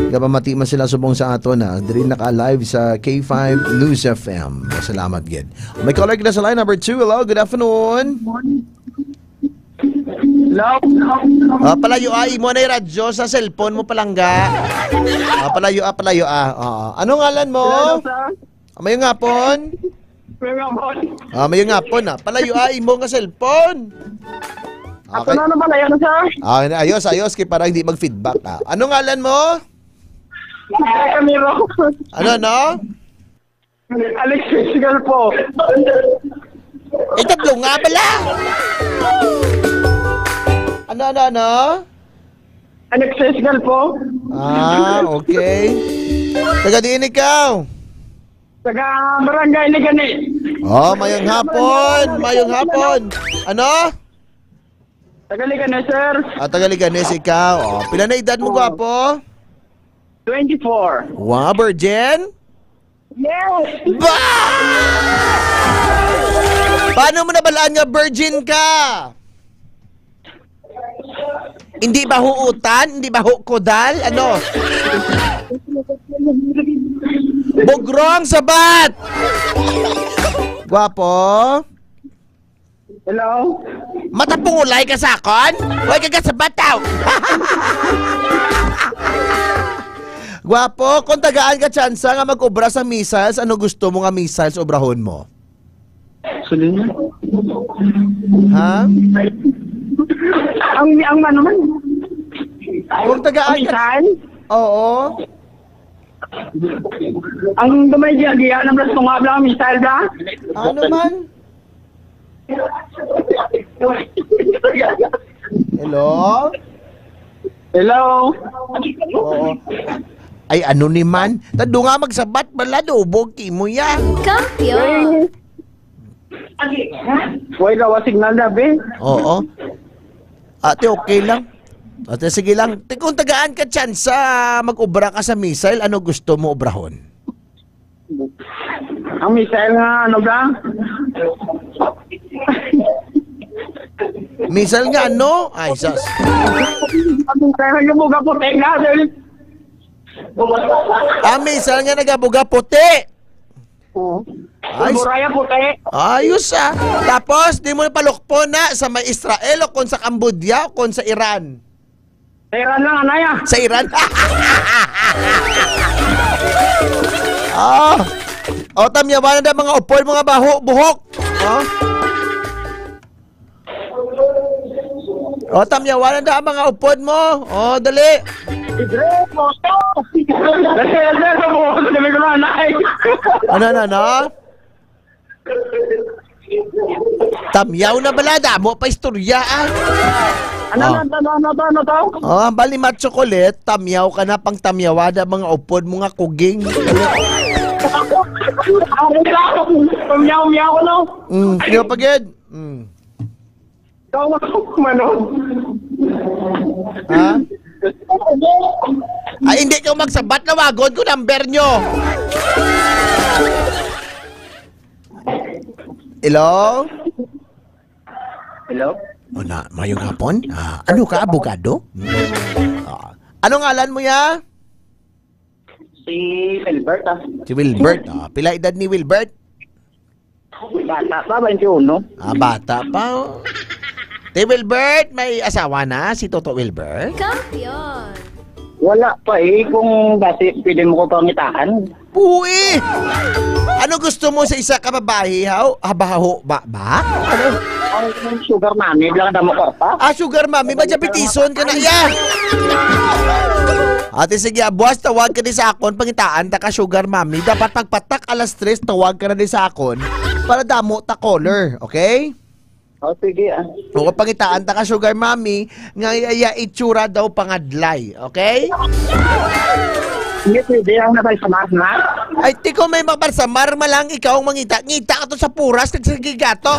Gapamati man sila subong sa aton, ha. Diri naka-live sa K five News F M. Salamat gid. May caller kita sa line number two. Hello, good afternoon. Hello? Ah, palayo, ah, imo na yung radyo sa cellphone mo, palangga. Ah, palayo, ah, palayo, ah. Oo. Ano ngalan mo? Hello, sir. Ah, mayong hapon. Mayong hapon. Ah, mayong hapon, ah. Palayo, ah, imo nga cellphone. Ako Okay. na naman, ayan, sir. Ah, ayos, ayos, kay para hindi mag-feedback, ah. Ano ngalan mo? Ay, Camilo. Ano, no? Alexis Galpo. Eh, tatlo nga pala. Ano, ano, ano? Alexis Galpo. Ah, okay. Taga diin ikaw? Taga Barangay Ligani. Oh, mayong hapon, mayong hapon. Ano? Taga Ligani, sir. Ah, taga Leganes ikaw. Oh, pila na edad mo, Oo. gwapo? Twenty-four. Wow, virgin? Yes. Ba! Paano mo nabalaan nga virgin ka? Hindi ba huutan? Hindi ba hukodal? Ano? Bugrong sabat! Gwapo? Hello? Matapungulay ka sa akon? Way ka sa bataw! Gwapo, kung tagaan ka tsansa nga mag-obra sa missiles, ano gusto mo nga missiles obrahon mo? Actually, Ha? Ang, ang ano man? Kung tagaan ka Misan? Oo. Ang gamay giya-giya ng plus mga blang misan da? Ano man? Hello? Hello? Oo. Ay, ano ni man? Tado nga magsabat, bala, dubog, kimo ya. Kampiyon! Why daw ang signal na, be? Oo. Ate, okay lang. Ate, sige lang. Te, kung tagaan ka tsansa mag-obra ka sa missile, ano gusto mo obrahon? Ang missile nga, ano ba? Missile nga, ano? Ay, sus. Ang missile nga, buga puti nga, sir. Ang missile nga nagabuga puti. Oo. Ay, Buraya puti. Ayos, ah. Tapos, di mo na palukpo na sa may Israel o kung sa Cambodia o kung sa Iran. Sa Iran lang, anay, ah. Sa Iran? Oh. O, tamyawan na mga upod, mga baho, buhok. Oh. O, tamyawan na ang mga upod mo. O, dali. Libre, moto. Dali, dali, sa buhok, sa dali ko na, anay. Ano, ano, ano? Tamyaw na bala, damo pa istorya, ah. Ano, Oh. ano, ano, ano, ano, ano, to? Oh, ang bali, Macho Kulit, tamyaw ka na, pang tamyawa na mga upod mo nga kuging. Ano ka? Pamyaw-myaw ko, no? Mm, yun pa gid. Mm. Ikaw, Manon. Ha? Ay, hindi kayo magsabat, lawagon ko number nyo. Hello? Hello? O na, mayong hapon. Ah, ano ka, abogado? Ah, ano ngalan mo ya? Si Wilbert, ah. Si Wilbert. Ah, pila edad ni Wilbert? Bata pa, twenty-one. Ah, bata pa, oh. Te Wilbert, may asawa na si Toto Wilbert? Kampiyon! Wala pa eh, kung basi pwede mo ko pangitaan. Puwi! Ano gusto mo sa isa ka babae, haw? Habaho ba, ba? Ano? Ang sugar mami, bilang damo kwarta. Ah, sugar mami, ba diabeteson ka na iya? Ate, sige, ah, buwas, tawag ka di sa akon, pangitaan ta ka, sugar mami. Dapat pagpatak alas tres, tawag ka na di sa akon para damo ta caller, okay? Oh, sige, ah. O, pangitaan ta ka, sugar mami, nga iya itsura daw pangadlay, okay? Hindi pwede ang nabay sa mas na. Ay, tiko, may mabarsamar malang ikaw ang mangita. Ngita ka to sa puras, kag sa gigato.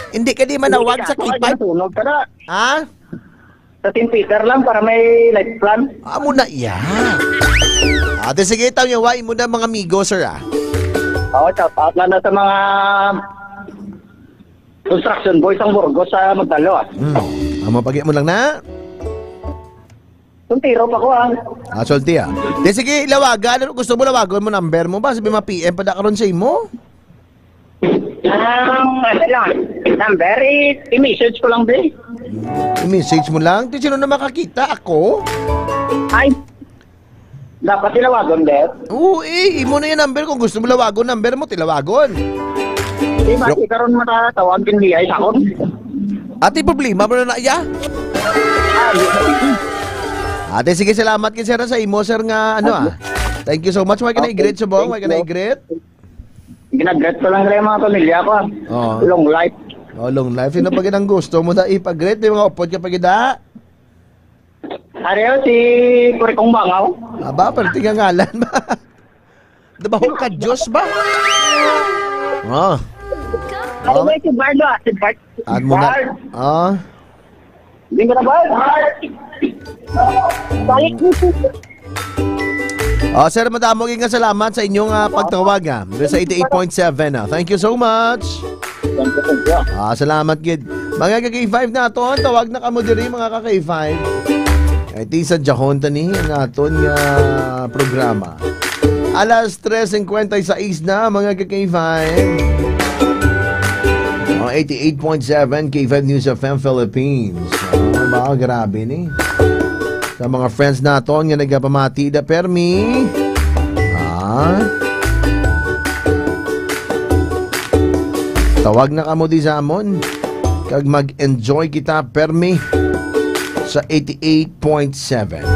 Hindi ka di manawag sa Hindi ka, kipad. Ay, matunog ka na. Ha? Sa Saint Peter lang para may life plan. Amo na iya. Ate, sige, tawyawa, imo na mga amigo, sir, ah. Oo, shout out lang na sa mga construction boys ang Burgos sa Magdalo, ah. Hmm. Amo, pagi mo lang na. Soltero pa ko, ah. Ah, solti, ah. Di, sige, lawagan. Ano gusto mo lawagon mo? Number mo ba? Sabi, ma-P M pa da karon sa imo. Ang, ano lang, number, i-, i-message ko lang, be. I-message mo lang. Di sino na makakita? Ako? Ay, dapat tilawagon, Dep. Oo, eh. Imo na yung number. Kung gusto mo lawagon, number mo, tilawagon. Di ba, Dok- di karon matatawag yung D I sa akon? Ate, problema mo na na iya? Ate, sige, salamat kay sir sa imo, sir, nga ano, ah. Thank you so much. Why ka na Okay, i-greet, subong? Why thank ka na you. I-greet? Ginagreet ko lang rin mga pamilya ko, ah. Oo. Long life. Oh, long life. Sino pa gid ang gusto mo na ipag-greet? Di mga upod ka pa gid, ah? Ariyo, si Kurikong Bangaw. Aba, pero tingangalan ba? Diba, ka Diyos ba? Ah. Ano ba si Bardo, ah? Si Bart? Ano mo na? Bart. Ah. Hindi mo na ba? Balik mo po. Ah, sir, madamo gid nga salamat sa inyong, ah, pagtawag, ah. Sa eighty-eight point seven, ah. Thank you so much. Thank you, thank you. Ah, salamat gid. Mga ka-K five naton, tawag na kamo diri, mga ka-K five. Ay, ti sa jahon tani ang aton nga programa. Alas tres cincuenta y seis na, mga ka-K five. Oh, eighty-eight point seven K five News F M Philippines. Oh, ba, grabe ni. Sa mga friends naton nga nagapamati da permi. Ah. Tawag na kamo di sa amon. Kag mag-enjoy kita permi sa eighty-eight point seven.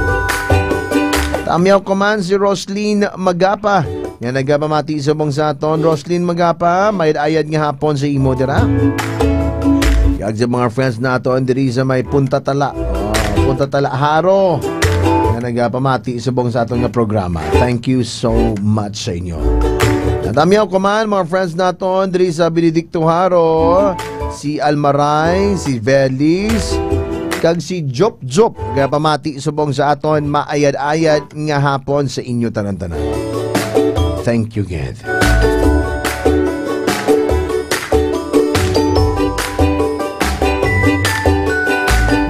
Tamyaw ko man si Roslyn Magapa nga nagapamati subong sa aton. Roslyn Magapa, mayad-ayad nga hapon sa imo dira. Kag sa mga friends naton diri sa may Punta Tala. Oh, Punta Tala, Jaro. Nga nagapamati subong sa aton nga programa. Thank you so much sa inyo. Natamyaw ko man, mga friends naton diri sa Benedicto, Jaro, si Almaray, si Velis, kag si Jop Jop. Gapamati subong sa aton maayad-ayad nga hapon sa inyo tanan-tanan. Thank you, gid.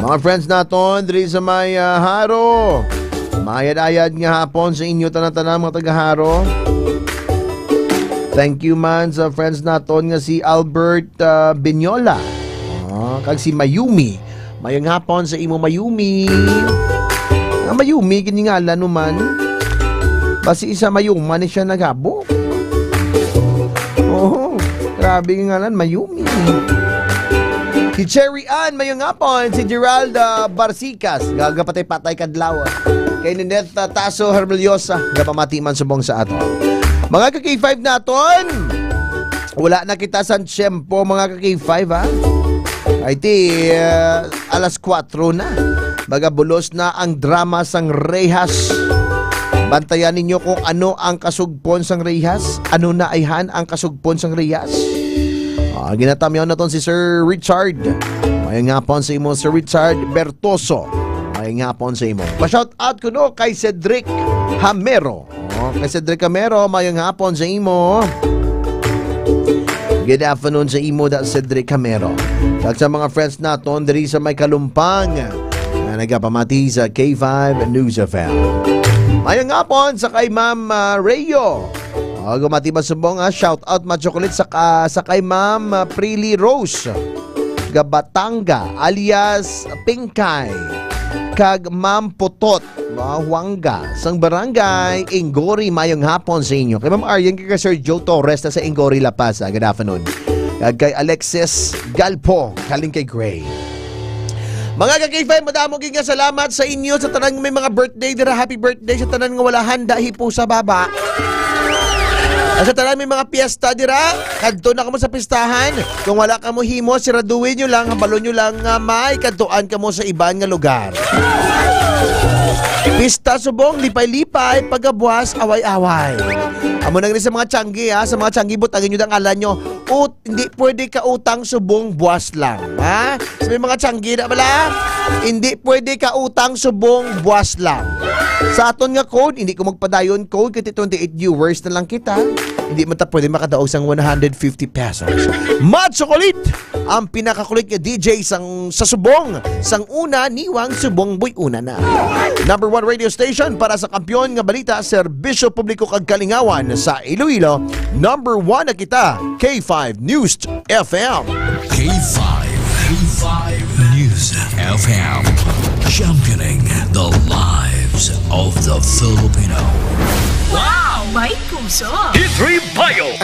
Mga friends naton diri sa may, ah, Jaro. Mayad-ayad nga hapon sa inyo tanan-tanan, mga taga-Jaro. Thank you man sa friends naton nga si Albert, ah, Benyola. Ah, kag si Mayumi. Mayong hapon sa imo, Mayumi. Ah, Mayumi, gid ni ngalan mo man. Basi isa Mayuma ni siya nagabo. Oo, grabe nga ngalan, Mayumi. Si Cherry Ann, mayong hapon. Si Geralda Barcicas, gagapatay-patay kadlaw. Kay Nineth, ah, Taso Hermeliosa, gapamati man subong sa ato. Mga ka-K five naton, wala na kita sa tiyempo, mga ka-K five, ha? Ay, ti, ah, alas kuwatro na. Magabulos na ang drama sang Rehas. Bantayan ninyo kung ano ang kasugpon sang Rehas. Ano na ayhan ang kasugpon sang Rehas? Ah, ginatamyaw naton si Sir Richard. Mayong hapon sa imo, Sir Richard Bertoso. Mayong hapon sa imo. Pa-shout out kuno kay Cedric Hamero. Oh, kay Cedric Camero, mayong hapon sa imo. Good afternoon sa imo, da Cedric Camero. Kag sa mga friends naton diri sa may Kalumpang nga nagapamati sa K five News F M. Mayong hapon sa kay Ma'am, ah, Rayo. Oh, gumati ba subong, ah? Shout out, mga chocolate, sa ka-, sa kay Ma'am, ah, Prilly Rose Gabatanga alias Pingkay, kag Ma'am Putot, mga Huanga, sang Barangay Inggori. Mayong hapon sa inyo. Kay Ma'am Aryan, kay Sir Joe Torres na sa Inggori, La Paz, ah, good afternoon. Kag kay Alexis Galpo, kaling kay Gray. Mga ka-K five, madamo gid nga salamat sa inyo, sa tanan nga may mga birthday dira. Happy birthday sa tanan nga wala handa, hipo sa baba. At sa tanan may mga piyesta dira, kadto na kamo sa pistahan. Kung wala kamo himo, siraduhin nyo lang, hambalon nyo lang nga may kadtuan kamo sa iban nga lugar. Pista subong, lipay-lipay, pagabuas, away-away. Amo na gani sa mga tiyanggi, ha? Sa mga tiyanggi, butangin nyo ang ngalan nyo. Ut-, hindi pwede ka utang subong buas lang, ha? Sa may mga tiyanggi na bala, hindi pwede ka utang subong buas lang. Sa aton nga code, hindi ko magpadayon code, kay twenty-eight viewers na lang kita. Hindi man ta pwede makadaog sang one hundred fifty pesos. Mad Chocolate, ang pinakakulit nga D J sang, sa subong, sang una, niwang subong boy una na. Number one radio station para sa kampiyon nga balita, serbisyo publiko kag kalingawan sa Iloilo. Number one na kita, K five News F M. K five, K five News F M, championing the lives of the Filipino. Wow! May puso! History Bio.